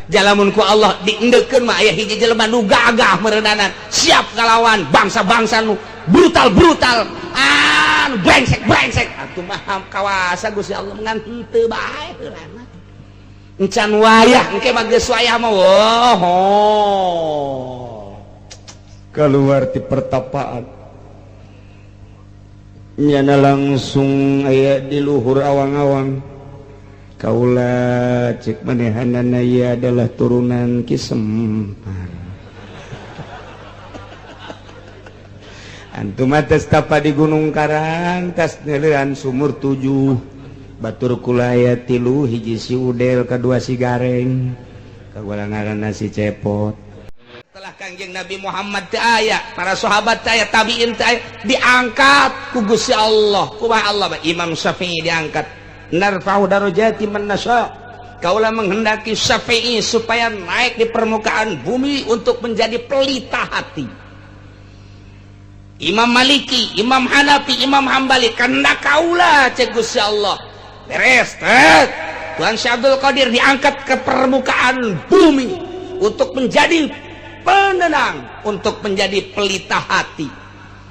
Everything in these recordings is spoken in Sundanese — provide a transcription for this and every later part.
Jalamun ku Allah diendeukeun mah aya hiji jelema nu gagah meureunanan, siap ngalawan bangsa-bangsa nu brutal-brutal, anu brengsek-brengsek. Atuh mah kawasa Gusti Allah, ngan henteu bae heulana. Encan wayah, engke mah geus wayah mah, oh. Keluar di pertapaan, nyana langsung aya di luhur awang-awang. Kaula, cek manehanana, ieu adalah turunan Ki Sempar. Antum atas tapa di Gunung Karang, tas neuleuan sumur tujuh. Batur kula aya tilu, hiji si Udel, kedua si Gareng, kaula ngaranna si Cepot. Setelah Kangjeng Nabi Muhammad teu aya, para sahabat teu aya, tabiin teu aya, diangkat ku Gusti Allah. Kumaha Allah? Imam Syafi'i diangkat. Narfa'u darajati man nasya. Kaula menghendaki Syafi'i supaya naik di permukaan bumi untuk menjadi pelita hati. Imam Maliki, Imam Hanafi, Imam Hambali, kehendak kaula, cek Gusti Allah. Beres, tet. Tuhan Syekh Abdul Qadir diangkat ke permukaan bumi untuk menjadi penenang, untuk menjadi pelita hati.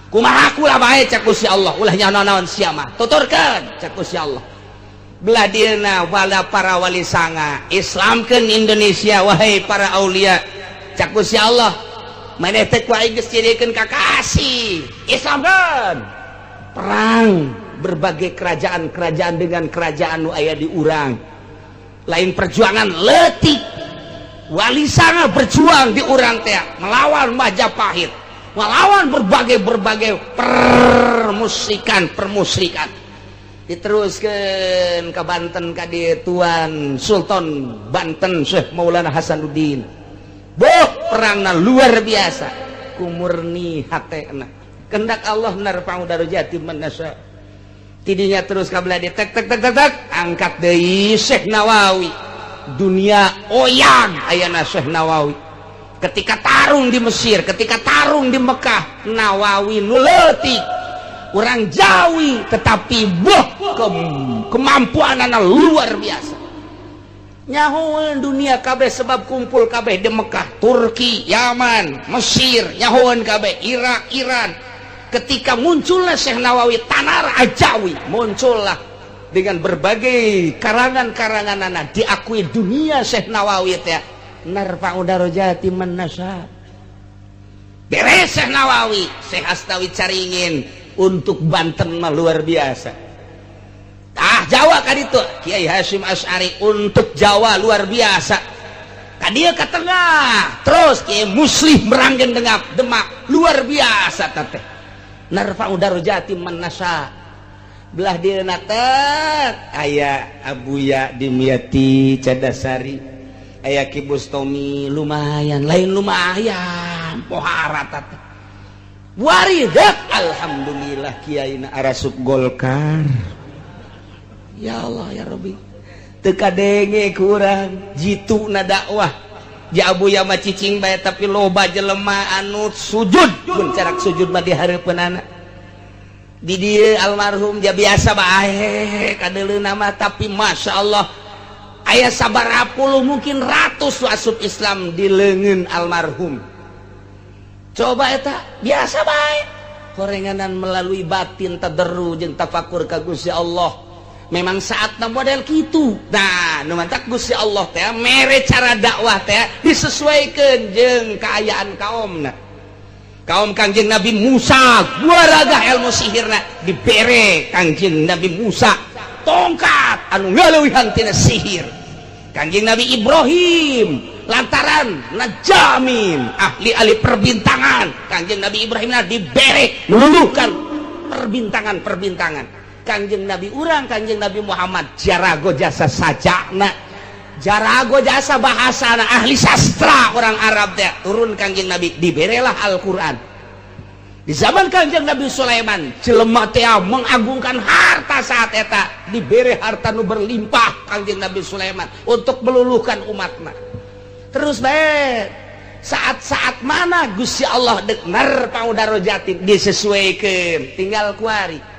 Kumaha kula bae, cek Gusti Allah, ulah nyaho naon sia mah. Tuturkeun, cek Gusti Allah. Belah dieuna wala para wali sanga, Islamkeun Indonesia wahai para aulia. Cek Gusti Allah, maneh teh ku aing geus jadikeun kakasih. Islamkeun. Perang berbagai kerajaan-kerajaan dengan kerajaan nu aya di urang. Lain perjuangan leutik. Wali sanga berjuang di urang teh melawan Majapahit, melawan berbagai-berbagai permusikan-permusikan. Diteruskan ke Banten ka di Tuan Sultan Banten Syekh Maulana Hasanuddin. Boh, perangna luar biasa. Kumurni hatena. Kehendak Allah, narfa'u darajati man nasya. Tidinya terus ka belah tek tek tek tek tek, angkat deui Syekh Nawawi. Dunia oyang ayana Syekh Nawawi. Ketika tarung di Mesir, ketika tarung di Mekah, Nawawi nu leutik, orang Jawi, tetapi boh, kemampuan anak luar biasa. Nyahoan dunia kabeh sebab kumpul kabeh di Mekah, Turki, Yaman, Mesir, nyahoan kabeh, Irak, Iran. Ketika muncullah Syekh Nawawi Tanar Ajawi, muncullah dengan berbagai karangan-karangan anak diakui dunia Syekh Nawawi teh, narfa'u darajati man nasya. Beres Syekh Nawawi, Syekh Astawi Caringin untuk Banten mah luar biasa. Ah, Jawa kan itu Kiai Hasyim Asy'ari untuk Jawa luar biasa. Ka dieu ke tengah terus Kiai Muslih Meranggen Demak, Demak luar biasa teh. Narfa'u darajati man nasya. Belah dieuna teh aya Abuya Dimyati Cadasari, aya Ki Bustomi, lumayan, lain lumayan pohara teh. Waridat, alhamdulillah kiai na arasup Golkar. Ya Allah ya Rabbi, teu kadenge kurang jitu na dakwah. Ja Abuya mah cicing bae, tapi loba jelema anu sujud, mun carak sujud mah di hareupeunana. Di dieu almarhum ja biasa bae kadeuleuna mah, tapi masya Allah aya sabaraha puluh, mungkin ratus asup Islam di leungeun almarhum. Coba eta biasa bae korenganan melalui batin, tadarru jeung tafakur ka Gusti Allah. Memang saatna model kitu. Nah, nu mantak Gusti Allah teh mere cara dakwah teh disesuaikan jeung kaayaan kaumna. Kaum Kangjeng Nabi Musa guaragah ilmu sihirna, dibere Kangjeng Nabi Musa tongkat anu ngaleuwihan tina sihir. Kangjeng Nabi Ibrahim lantaran najamin, ahli-ahli perbintangan, Kangjeng Nabi Ibrahim dibere meluluhkan perbintangan-perbintangan. Kangjeng Nabi urang, Kangjeng Nabi Muhammad, jarago jasa sajakna, jarago jasa bahasa, ahli sastra orang Arab teh. Turun Kangjeng Nabi, diberelah Al-Quran. Di zaman Kangjeng Nabi Sulaiman, jelema teh mengagungkan harta. Saat eta dibere harta nu berlimpah Kangjeng Nabi Sulaiman untuk meluluhkan umatna. Terus bae saat-saat mana Gusti Allah dek narfa'u darajati disesuaikan, tinggal kuari.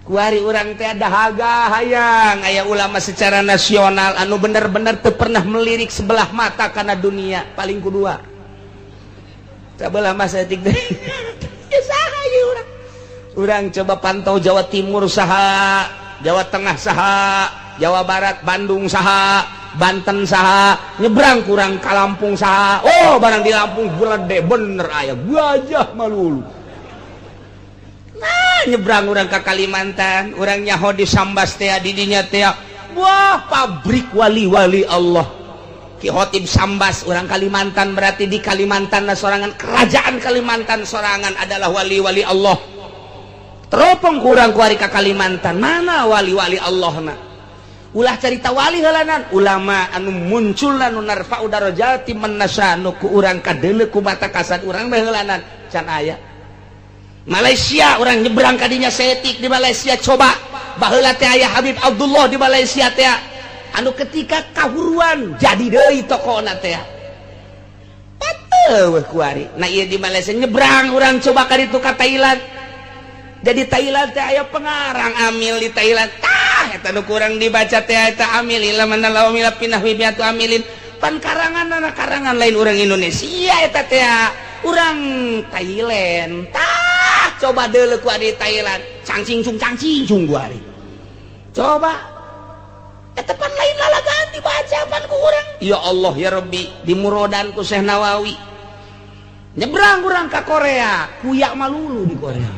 Kuari urang teh dahaga hayang aya ulama secara nasional anu bener-bener teu pernah melirik sebelah mata karena dunia paling kedua. Sebelah masa etik teh. Ya saha ieu urang. Urang coba pantau Jawa Timur saha, Jawa Tengah saha, Jawa Barat Bandung saha, Banten saha, nyebrang kurang ka Lampung saha. Oh, barang di Lampung gede bener aya gajah malulu. Nah, nyebrang urang ke Kalimantan, urang nyaho di Sambas teh didinya teh. Wah, pabrik wali-wali Allah. Ki Khotib Sambas urang Kalimantan, berarti di Kalimantan sorangan, kerajaan Kalimantan sorangan adalah wali-wali Allah. Teropong kurang kuari ka Kalimantan, mana wali-wali Allah na? Ulah cerita wali heulanan, ulama anu muncul anu narfa'u darajati man nasya nu ku urang kadeuleu ku mata kasat urang mah heulanan can aya. Malaysia orang nyebrang kadinya setik di Malaysia coba baheula teh aya Habib Abdullah di Malaysia teh anu ketika kahuruan jadi deui tokona teh pateuh kuari. Nah ieu di Malaysia nyebrang urang coba ka ditu ka Thailand, jadi Thailand teh aya pengarang amil di Thailand tah eta nu kurang dibaca teh eta amil ila mana law mila pinah wibiatu amilin pan karangan anak karangan lain urang Indonesia eta teh urang Thailand tah coba deuleu ku di Thailand cangcing cung cangcing cung gua hari coba eta pan lain lalagaan dibaca pan ku urang ya Allah ya Rabbi di murodan ku Syekh Nawawi nyebrang urang ka Korea kuyak malulu di Korea.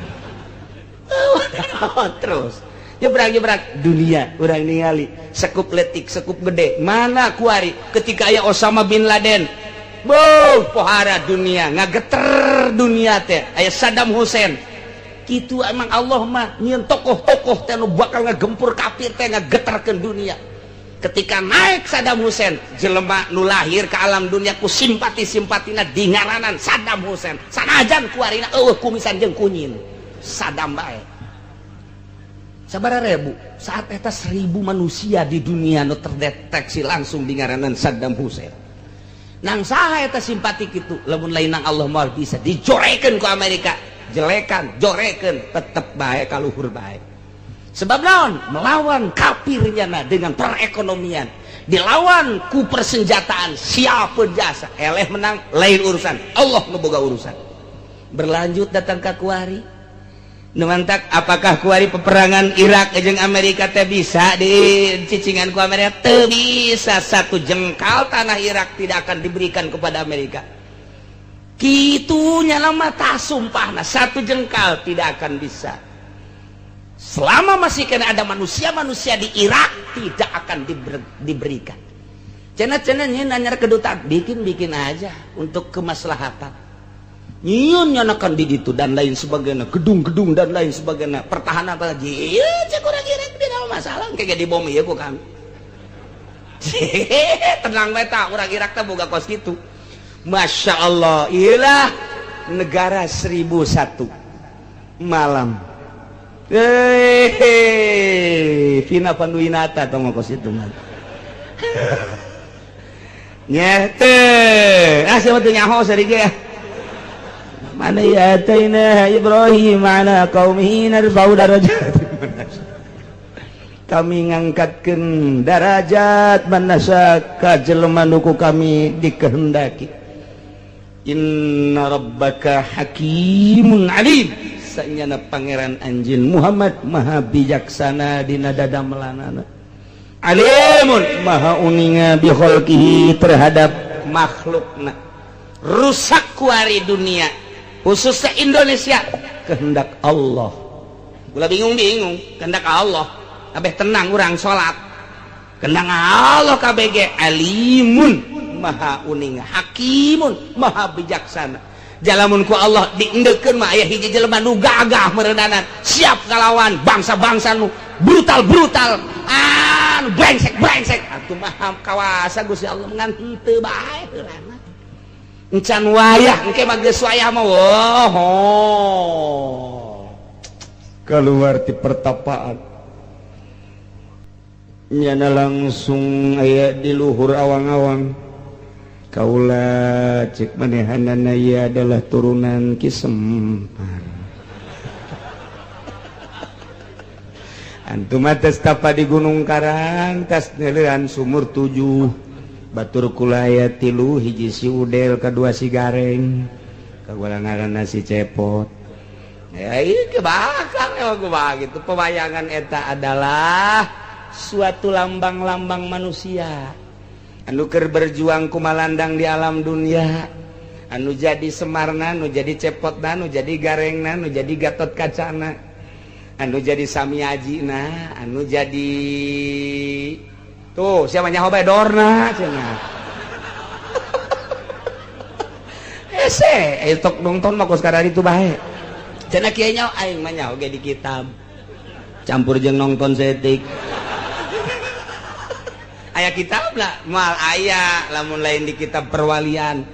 Terus nyebrang-nyebrang dunia urang ningali sekup letik sekup gede mana kuari ketika aya Osama bin Laden boh pohara dunia ngageter dunia teh aya Saddam Hussein kitu. Emang Allah mah nyieun tokoh-tokoh teh nu bakal ngagempur kafir teh ngageterkeun dunia. Ketika naik Saddam Hussein jelema nu lahir ke alam dunia ku simpati-simpatina dingaranan Saddam Hussein sanajan kuarina eueuh kumisan jeung kunyin Saddam bae. Sabaraha ribu saat eta 1000 manusia di dunia nu terdeteksi langsung dingaranan Saddam Hussein. Nang saha eta simpati kitu lamun lain nang Allah moal bisa dijorekeun ku Amerika, jelekan jorekeun tetep bae kaluhur bae. Sebab naon melawan kafirnya nah dengan perekonomian dilawan ku persenjataan siapa jasa eleh menang lain urusan Allah nu boga urusan. Berlanjut datang ka kuari nu mantak apakah kuari peperangan Irak jeung Amerika teh bisa di cicingan ku Amerika? Teu bisa, satu jengkal tanah Irak tidak akan diberikan kepada Amerika. Kitunya lama tak sumpah nah satu jengkal tidak akan bisa. Selama masih kena ada manusia-manusia di Irak tidak akan diberikan. Cenah-cenah nanya kedutaan bikin-bikin aja untuk kemaslahatan. Nyieun nyanakan di ditu dan lain sebagainya, gedung-gedung dan lain sebagainya, pertahanan apa lagi. Iya, cek urang Irak tidak masalah kayak di bom ieu ku kami. Tenang bae tah urang Irak teh boga kos kitu. Masya Allah, iyalah negara 1001 malam. Hehehe, Vina Panduwinata tong kos itu mah. Nyete, ah siapa tuh nyaho seri ge. Mana ya ataina Ibrahim ala qaumihi narfa'u darajat. Kami ngangkatkeun darajat man nasya ka jelema nu ku kami dikehendaki. Inna rabbaka hakimun alim. Sanyana pangeran anjeun Muhammad maha bijaksana dina dadamelanana. Alimun maha uninga bi khalqihi terhadap makhlukna. Rusak kuari dunia khususnya Indonesia kehendak Allah. Ulah bingung-bingung kehendak Allah kabeh tenang urang salat kehendak Allah KBG alimun maha uninga hakimun maha bijaksana. Jalamun ku Allah diendeukeun mah aya hiji jelema nu gagah meureunanan siap ngalawan bangsa-bangsa nu brutal-brutal anu brengsek-brengsek atuh maha kawasa Gusti Allah ngan henteu bae heulana. Encan wayah engke mah geus wayah mah oh. Keluar di pertapaan nyana langsung aya di luhur awang-awang kaula cek manehanana ieu adalah turunan Ki Sempar. Antum atas tapa di Gunung Karang tas neuleuan sumur 7 batur kulaya 3 hiji si Udel kedua si Gareng kagola ngaranna si Cepot. Ya ieu kebakar ya gua gitu. Pewayangan eta adalah suatu lambang-lambang manusia anu keur berjuang kumalandang di alam dunia, anu jadi Semarna, anu jadi Cepotna, anu jadi Garengna, anu jadi Gatot Kacana, anu jadi Samiajina, anu jadi tuh siapa nyaho bae Dorna cenah. Hese tok nonton mah kos kadar itu bae. Cenah kieu nyaho aing mah nyaho ge di kitab. Campur jeung nonton setik. Aya kitab lah, moal aya lamun lain di kitab perwalian.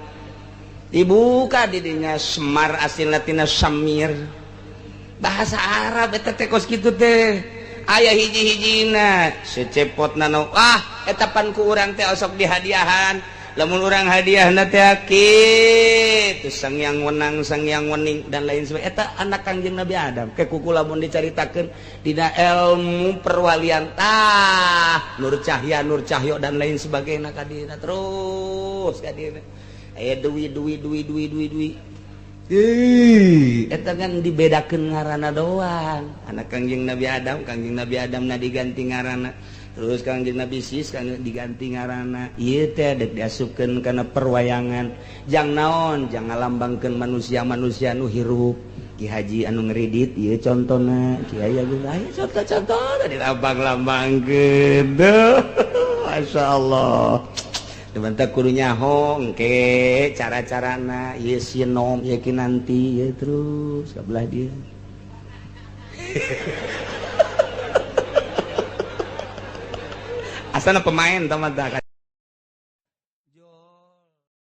Dibuka didinya Semar asilna tina Samir. Bahasa Arab eta teh kos kitu teh. Aya hiji-hijina secepotna nu ah eta pan ku urang teh osok dihadiahan. Lamun urang hadiahna teh kitu sang yang wenang sang yang wening dan lain sebagainya. Eta anak Kangjeng Nabi Adam ke kuku lamun dicaritakeun dina ilmu perwalian tah Nur Cahya Nur Cahyo dan lain sebagainya kadina terus kadina aya duwi duwi duwi duwi duwi duwi. Ih, eta kan dibedakeun ngaranna doang. Anak Kangjeng Nabi Adam, Kangjeng Nabi Adam na diganti ngaranna. Terus Kangjeng Nabi Sis kan diganti ngaranna. Ieu teh dek diasupkeun kana perwayangan. Jang naon? Jang ngalambangkeun manusia-manusia nu hirup. Ki Haji anu ngeridit ieu contona, Kiai Agung aya contoh-contoh dilambang-lambangkeun. Masyaallah. Bentak kudu nyaho engke cara-carana ieu sinom ieu kinanti ieu terus kabelah dia. Asana pemain tah mah.